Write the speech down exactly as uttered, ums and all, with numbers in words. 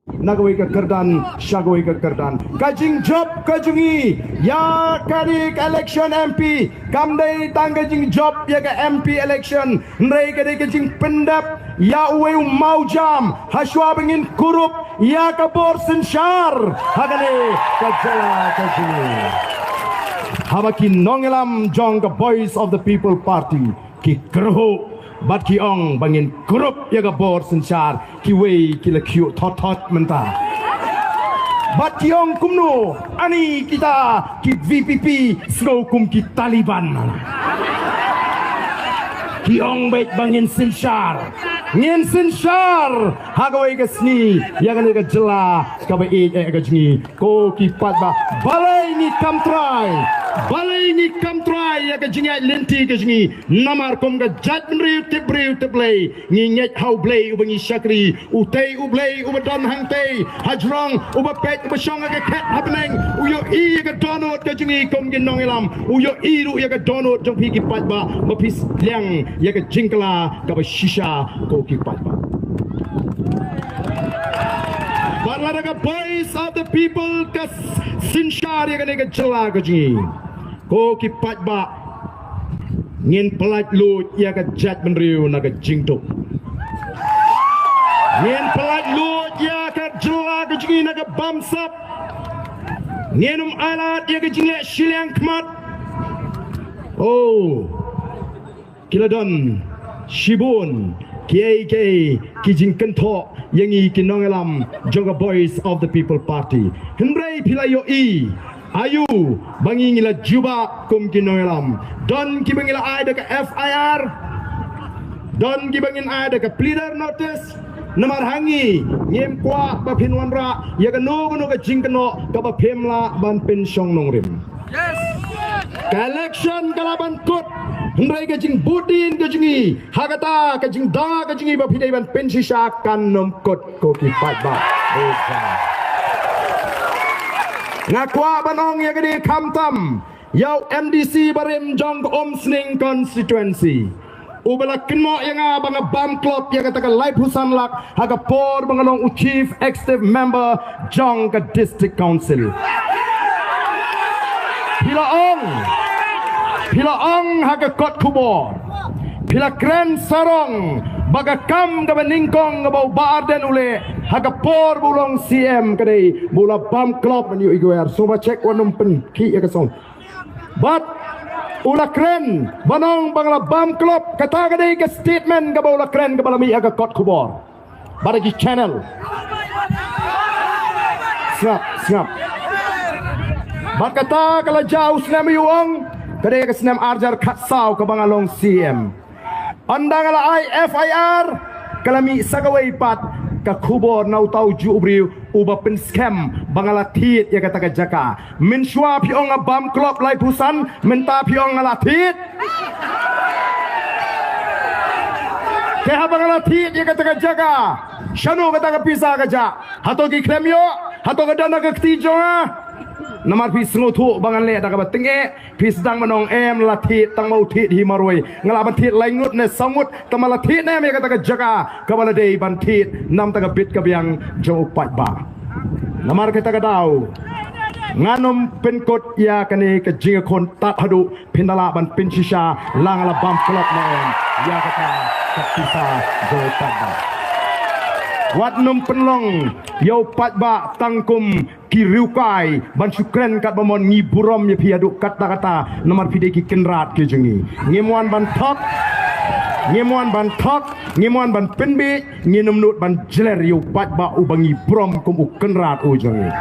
na kawei ka kyrdan sha kawei ka kyrdan. Ka jingjop ka jong ngi ïa kane ka election M P kam dei tang ka jingjop ïa ka M P election, hynrei ka dei ka jingpyndep ïa uwei u mawjam ha shuwa ba ngin kurup ïa ka bor synshar ha kane ka jylla ka jong ngi. Haba ki nongïalam jong ka Voice of the People Party ki kyrhuh bad ki ong ba ngin kurup ïa ka bor synshar, kiwei ki la kyiuh thot thot mynta. Bad ki ong kumno, ani kita ki V P P sngew kum ki Taliban. Ki ong beit ba ngin synshar, ngin synshar ha kawei ka sngi ïa kane ka jylla kaba ïeit eh ka jong ngi. Ko ki paidbah, balei ngi kam trai, balei ngi kam trai ïa ka jingïaid lynti ka jong ngi? Namar kum ka jaitbynriew tip briew tip Blei, ngi ngeit ha U Blei uba ngi shakri, utei U Blei uba don hangtei hajrong, uba peit uba shong ha ka khet ha bneng, u ïohi ïa ka dohnud ka jong ngi kum ki nongïalam, u ïohi ruh ïa ka dohnud jong phi ki paidbah ba phi sliang ïa ka jingkylla kaba shisha, ko ki paidbah. Bad lada ka Voice of the People ka synshar ïa kane ka jylla ka jong ngi, ko ki paidbah, ngin pyllait luid ïa ka jaitbynriew na ka jingduk. Ngin pyllait luid ïa ka jylla ka jong ngi na ka bamsap. Ngin ym ailad ïa ka jingleh shiliang khmat. Oh, ki la don shibun kiei kiei ki jingkynthoh ïa ngi ki nongïalam jong ka Voice of the People Party. Hynrei phi la ïohi, aïu ba ngi ngi la jubab kum ki nongïalam? Don kiba ngi la ai da ka F I R, don kiba ngin ai da ka pleader notice. Namar ha ngi ngim kwah ba phin wanrah ïa kano kano ka jingkynnoh kaba phim lah ban pynshong nongrim. Ka election ka lah ban kut, hynrei ka jingbud dien ka jong ngi ha kata ka jingda ka jong ngi ba phi dei ban pynshisha kan ym kut, ko ki paidbah. Nga kwah ban ong ïa kane khamtam ïa u M D C barim jong ka Umsning constituency, uba la kynnoh ïa nga ba nga bam klop ïa kata ka laiphew san lak ha ka por ba nga long u Chief Executive Member jong ka District Council. Phi la ong, phi la ong ha ka kot khubor, phi la kren sarong ba ka kam kaba nyngkong kaba u Bah Ardent u leh ha ka por ba u long C M ka dei ba u la bam klop. Ban ïohi, ïohi, sngewbha check, wat nym pynkhih ïa ka song. Bad u la kren ban ong ba nga la bam klop, kata ka dei ka statement kaba u la kren kaba la mih ha ka kot khubor bad ha ki channel. Sngap, sngap. Bad kata ka la jia u snem, ïa u ong, ka dei ka snem arhajar khatsaw kaba nga long C M. Ynda nga la ai F I R, ka la mih sa kawei pat ka khubor na uta ujuh u briew uba pynskhem ba nga la thied ïa kata ka jaka. Mynshuwa phi ong nga bam klop laiphew san, mynta phi ong nga la thied. Te haba nga la thied ïa kata ka jaka, shano kata ka pisa ka jah? Hato ki khlem ïoh? Hato ka don ha ka kti jong nga? Namar phi sngewthuh ba ngan leh da kaba tyngeh, phi sdang ban ong em, la thied tang ma u thied hi marwei. Nga lah ban thied lai ngut ne saw ngut, tang ma la thied ne em ïa kata ka jaka kaba la dei ban thied na bynta ka bit ka biang jong u paidbah. Namar kata ka daw ngan ym pynkut ïa kane ka jingïakhun tad haduh phin da lah ban pynshisha la nga la bam klop ne em ïa kata ka pisa jong u paidbah. Wat nym pynlong ïa u paidbah tang kum ki riewkai ban shu kren katba mon. Ngi burom ïa phi haduh katta katta namar phi dei ki kynrad ki jong ngi. Ngim wan ban thok, ngim wan ban thok, ngim wan ban pynbiej, ngin ym nud ban jler ïa u paidbah uba ngi burom kum u kynrad u jong ngi.